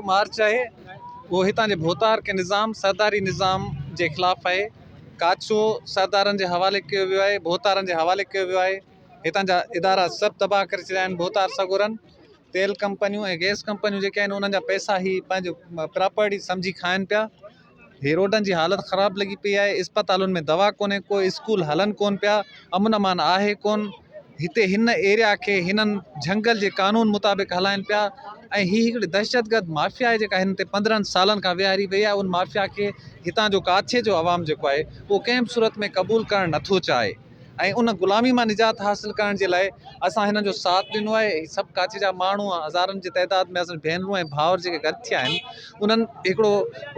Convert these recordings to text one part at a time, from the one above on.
جيڪو مارچ آهي اهو هتان جي ڀوتارڪي نظام سرداري نظام جي خلاف آهي ڪاڇو سردارن جي حوالي ڪيو ويو آهي ڀوتارن جي حوالي ڪيو ويو آهي هتان جا ادارا سڀ تباهه ڪري ڇڏيا آهن ڀوتار سڳورن تيل ڪمپنيون ۽ گئس ڪمپنيون جيڪي آهن انهن جا پئسا هي پنهنجو پراپرٽي سمجهي کائن پيا هي روڊن جي حالت خراب لڳي پئي آهي، اسپتالن ۾ دوا ڪونهي ڪو، اسڪول هلن ڪون پيا، امن امان آهي ڪون، هتي هن ايريا کي هنن جهنگل جي قانون مطابق هلائن پيا ۽ هي هڪڙي دهشتگرد مافيا آهي جيڪا هن تي 15 سالن کان ويهاري وئي آهي ان مافيا کي هتان جو ڪاڇي جو عوام جيڪو آهي اهو ڪنهن به صورت ۾ قبول ڪرڻ نٿو چاهي. ۽ ان غلامي مان نجات حاصل ڪرڻ جي لاء اسان هنن جو ساٿ ڏنو آهي هي سڀ ڪاڇي جا ماڻهو هزارن جي تعداد ۾ اسان ڀينرون ۽ ڀائر جيڪي گڏ ٿيا آهن انهن هڪڙو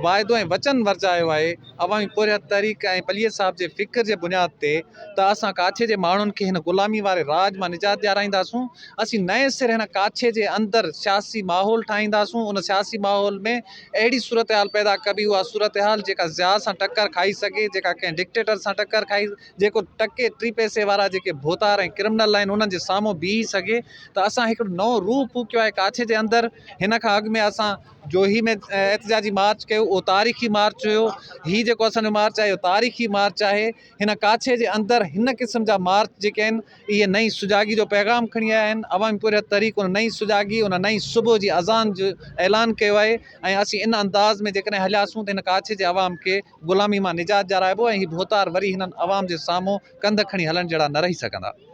واعدو ۽ وچن ورجايو آهي عوامي پورهيت تحريڪ ۽ پليجي صاحب جي فڪر جي بنياد تي ته اسان ڪاڇي جي ماڻهن کي هن غلامي واري راڄ مان نجات ڏيارائينداسون اسين نئين سر هن ڪاڇي جي اندر سياسي ماحول ٺاهينداسون ان سياسي ماحول ۾ اهڙي صورتحال پيدا ڪبي اها صورتحال جيڪا ضياء سان ٽڪر کائي سگهي جيڪا ڪنهن ڊڪٽيٽر سان ٽڪر کائي جيڪو ٽڪي ٽي پئسي وارا جيڪي ڀوتار ۽ ڪرمنل آهن انهن جي سامهون بيهي سگهي ته اسان هڪڙو نئون روح ڦوڪيو آهي ڪاڇي جي اندر هن کان اڳ ۾ اسان جوهي ۾ احتجاجي مارچ ڪيو اهو تاريخي مارچ هيو هي جيڪو اسان جو مارچ آهي اهو تاريخي مارچ آهي هن ڪاڇي جي اندر هن قسم جا مارچ جيڪي آهن اهي نئين سجاڳي جو پيغام کڻي آيا آهن عوامي پورهيت تحريڪ ان نئين سجاڳي ان نئين صبح جي اذان جو اعلان ڪيو آهي ۽ اسين ان انداز ۾ جيڪڏهن هلياسون ته هن ڪاڇي جي عوام کي غلامي مان نجات ڏيارائبو ۽ هي ڀوتار وري هنن عوام جي سامهون ڪنڌ کڻي هلڻ جهڙا نه رهي سگهندا.